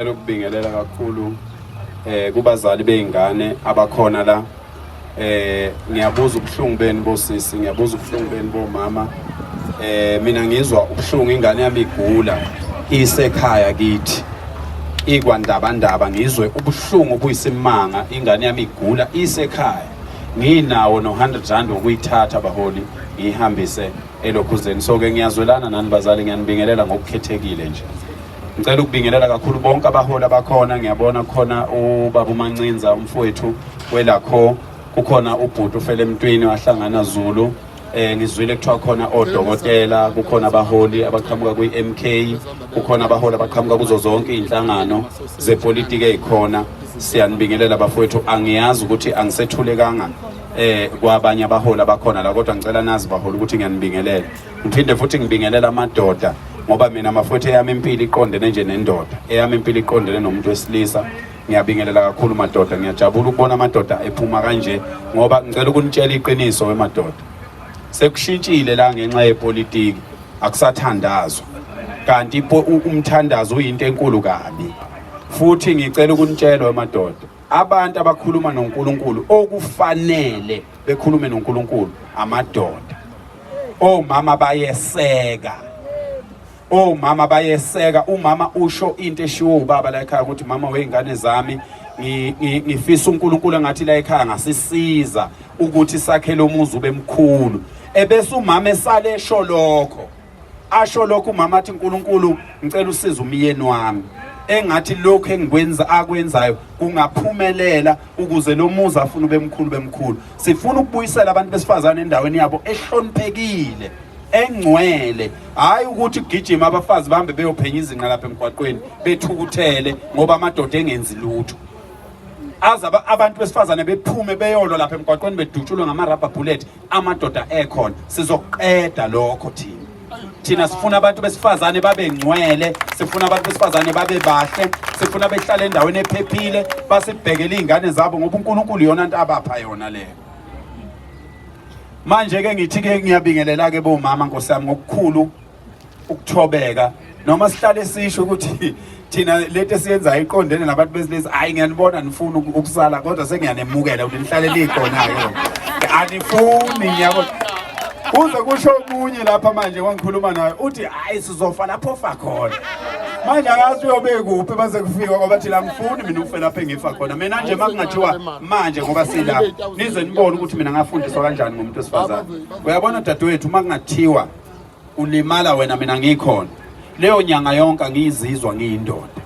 Ngicela ukubingelela kakhulu kubazali beingane abakhona la. Ngiyabuza ubuhlungu benu bosisi, ngiyabuza ubuhlungu benu bomama. Mina ngizwa ubuhlungu, ingane yami igula isekhaya kithi. Ikwandabandaba ngizwe ubuhlungu obuyisimanga, ingane yami igula isekhaya. Nginawo no 100 rand wokuyithatha baholi ngiyihambise elokhuzeni. So ke ngiyazwelana nani bazali, ngiyanibingelela ngokukhethekile nje. Ngicela ukubingelela kakhulu bonke abaholi abakhona. Ngiyabona khona ubaba uMancinza, umfowethu welakho, kukhona ubhuti ufele emntwini wahlangana Zulu. Ngizwile kuthiwa khona odokotela, kukhona abaholi abaqhamuka kwi-MK, kukhona abaholi abaqhamuka kuzo zonke izinhlangano zepolitiki ezikhona. Siyanibingelela bafowethu. Angiyazi ukuthi angisethulekanga kwabanye abaholi abakhona la, kodwa ngicela nazi baholi ukuthi ngiyanibingelela. Ngiphinde futhi ngibingelela amadoda, ngoba mina mafowethu eyami impilo iqondene nje nendoda, eyami impilo iqondene nomuntu wesilisa. Ngiyabingelela kakhulu madoda, ngiyajabula ukubona amadoda ephuma kanje, ngoba ngicela ukunitshela iqiniso wemadoda, sekushintshile la ngenxa yepolitiki, akusathandazwa kanti umthandazo uyinto enkulu kabi. Futhi ngicela ukunitshela wemadoda, abantu abakhuluma noNkulunkulu okufanele bekhulume noNkulunkulu amadoda. Omama bayeseka, omama bayeseka. Umama usho into eshiwo ubaba la ekhaya ukuthi mama wey'ngane zami, ngifisa uNkulunkulu engathi la ekhaya ngasisiza ukuthi sakhele umuzi ube mkhulu. Ebese umama esale esho lokho, asho lokho umama athi uNkulunkulu ngicela usize umyeni wami, engathi lokhu engikwenza akwenzayo kungaphumelela ukuze lo muzi afuna ube mkhulu bemkhulu. Sifuna ukubuyisela abantu besifazane endaweni yabo ehloniphekile, engcwele, hayi ukuthi kugijima abafazi bahambe beyophenya izinqa lapha emgwaqweni bethukuthele ngoba amadoda engenzi lutho. Aze abantu besifazane bephume beyolwa lapha emgwaqweni bedutshulwe ngama-rubber bullet, amadoda ekhona. Sizoqeda lokho thina. Thina sifuna abantu besifazane babe ngcwele, sifuna abantu besifazane babe bahle, sifuna behlale endaweni ephephile, basibhekele iy'ngane zabo, ngoba uNkulunkulu iyona nto abapha yona leyo. Manje-ke ngithi-ke ngiyabingelela-ke bomama, nkosi yami, ngokukhulu ukuthobeka, noma sihlale sisho ukuthi thina lento esiyenzayo iqondene nabantu besilisa. Hayi, ngiyanibona nifuna ukusala, kodwa sengiyanemukela ukuthi nihlale likhona-ke, anifuni, ngiyabona. Kuze kusho omunye lapha manje wangikhuluma naye uthi hayi sizofa lapho ofa khona. Manje akazi uyobe kuphi base kufika, ngoba thina angifuni mina ukufe lapho engifa khona. Mina nje makungathiwa manje ngoba sila nize nibone ukuthi mina ngafundiswa kanjani ngomuntu wesifazane. Uyabona dadewethu, uma kungathiwa ulimala wena mina ngikhona, leyo nyanga yonke angiyizizwa ngiyindoda.